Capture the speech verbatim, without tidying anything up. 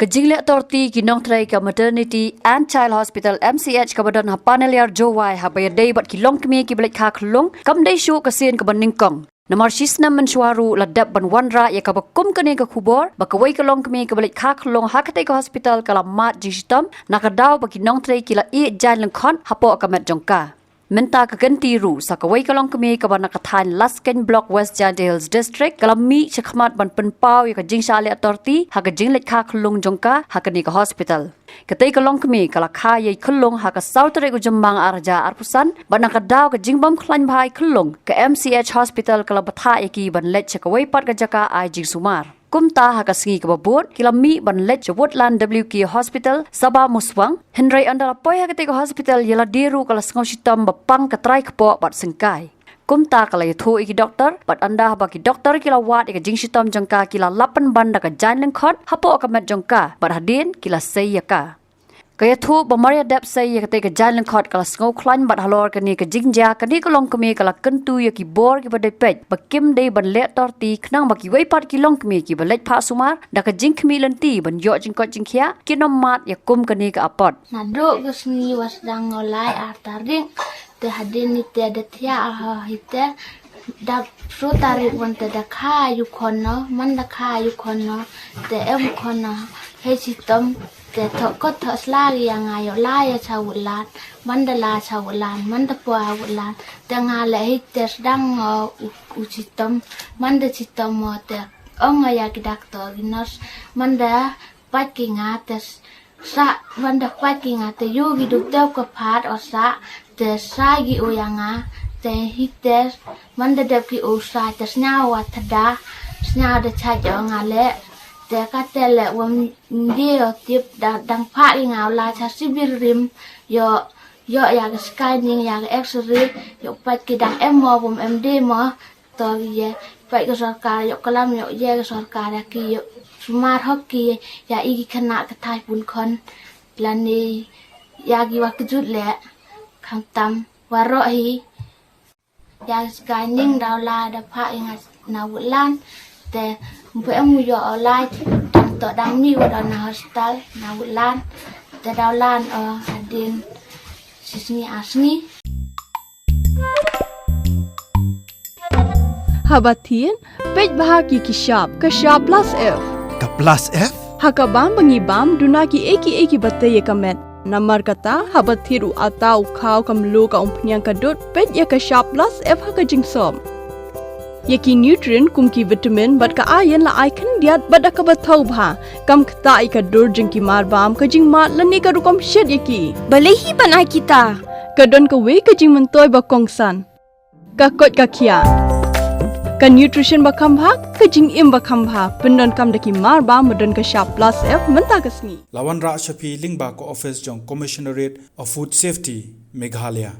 Ka jingleh torti ki nongtrei ka Maternity and Child Hospital, M C H, kaba don ha Panaliar, Jowai, haba ïadei bad ki longkmie kiba leit kha khyllung, kam dei shuh ka sien kaba nyngkong. Namar shi snem mynshuwa ruh la dep ban wanrah ïa kaba kum kane ka khubor, ba kawei ka longkmie kaba leit kha khyllung ha katei ka hospital ka la mad jingshitom na ka daw ba ki nongtrei ki la ïeh jaiñ lyngkhot hapoh ka met jong ka. Mynta ka kynti ruh, sa kawei ka longkmie kaba na ka thaiñ Laskein Block, West Jaintia Hills District, ka la mih shakhmat ban pynpaw ïa ka jingshah leh torti ha ka jingleit kha khyllung jong ka ha kane ka hospital. Katei ka longkmie ka la kha ïa i khyllung ha ka saw tarik u Jymmang ar hajar arphew san, bad na ka daw ka jingbym khlaiñ bha i khyllung, ka M C H hospital ka la bthah ïa ki ban leit sha kawei pat ka jaka ai jingsumar. Kumta ha ka sngi kaba bud, ki la mih ban leit sha Woodland W K Hospital, Sabah Muswang, hynrei ynda la poi ha katei ka hospital, ïa lade ruh ka la sngew shitom ba pang ka trai kpoh bad syngkai. Kumta ka la ïathuh ïa ki doktor, bad ynda haba ki doktor ki la wad ïa ka jingshitom jong ka, ki la lap pynban da ka jaiñ lyngkhot hapoh ka met jong ka, bad hadien ki la sei ïa ka. Ka ïathuh ba mar ïa dep sei ïa katei ka jaiñ lyngkhot ka la sngew khlaiñ, bad halor kane ka jingjia, kane ka longkmie ka la kyntu ïa ki bor kiba dei peit ba kim dei ban leh torti, khnang ba kiwei pat ki longkmie kiba leit phah sumar da ka jingkhmih lynti ban ïoh jingkoit jingkhiah, kin ym mad ïa kum kane ka apot. Naduh ka sngi ba sdang u lai ar tarik, te hadien ite da thiah ha ite, da phew tarik wan te da kha ïa u khun noh, man da kha ïa u khun noh, te em u khun noh hei shitom, te thoh kot thoh sla ïa nga, ïoh la ïa sha Woodland, man da la sha Woodland, man da poi ha Woodland, te nga leh hi te sdang, uh, u, u shitom, man da shitom mo te ong ïa ki doktor ki nurse, man da pait ki nga te s-, sah, man da pait ki nga te ïoh ki duk te ka phat o sah, te sah ki u ïa nga, te hi te man da dep ki u sah, te sñiaw wa thada, sñiaw da chait ïa nga leh, te kata leh wa mdie o tip da dang phah ki nga u la sha Sibiririm, ïoh, ïoh ïa ka scanning, ïa ka X-ray, ïoh pait ki dang em mo, bym em de mo, to ki ïa, peit ka sorkar ïoh klam ïoh ïa ka sorkar ïa ki ïoh sumar hok ki ïa i ki khynnah ka thaiñ pun khun lane ïa ki wa kjut leh khamtam waroh hi ïa ka scanning da u la da phah i nga na Woodland te mpe em ïoh u la dang to dang mih wa da na hospital na Woodland te da u la o hadien shi sngi ar sngi. Haba thied, peit bha ki ki shap, ka shap plus F. Ka plus F? Ha ka bam ba ngi bam, duna ki ei ki ei kiba tei ïa ka met. Namar kata, haba thied u atta u khaw ka mluh ka umphniang ka dud, peit ïa ka shap plus F ha ka jingsop. Ïa ki nutrient kum ki vitamin bad ka iron la ai khyndiat bad da kaba thaw bha. Kam ktah ïa ka dur jong ki marbam, ka jingmad lane ka rukom shet ïa ki. Balei hi ban ai kita? Ka don kawei ka jingmyntoi ba kongsan. Ka koit ka khiah. Ka nutrition ba kham bha, ka jingim ba kham bha. Pyndonkam da ki marbam ba don ka shap plus F mynta ka sngi. La wanrah sha phi lyngba ka office jong Commissionerate of Food Safety, Meghalaya.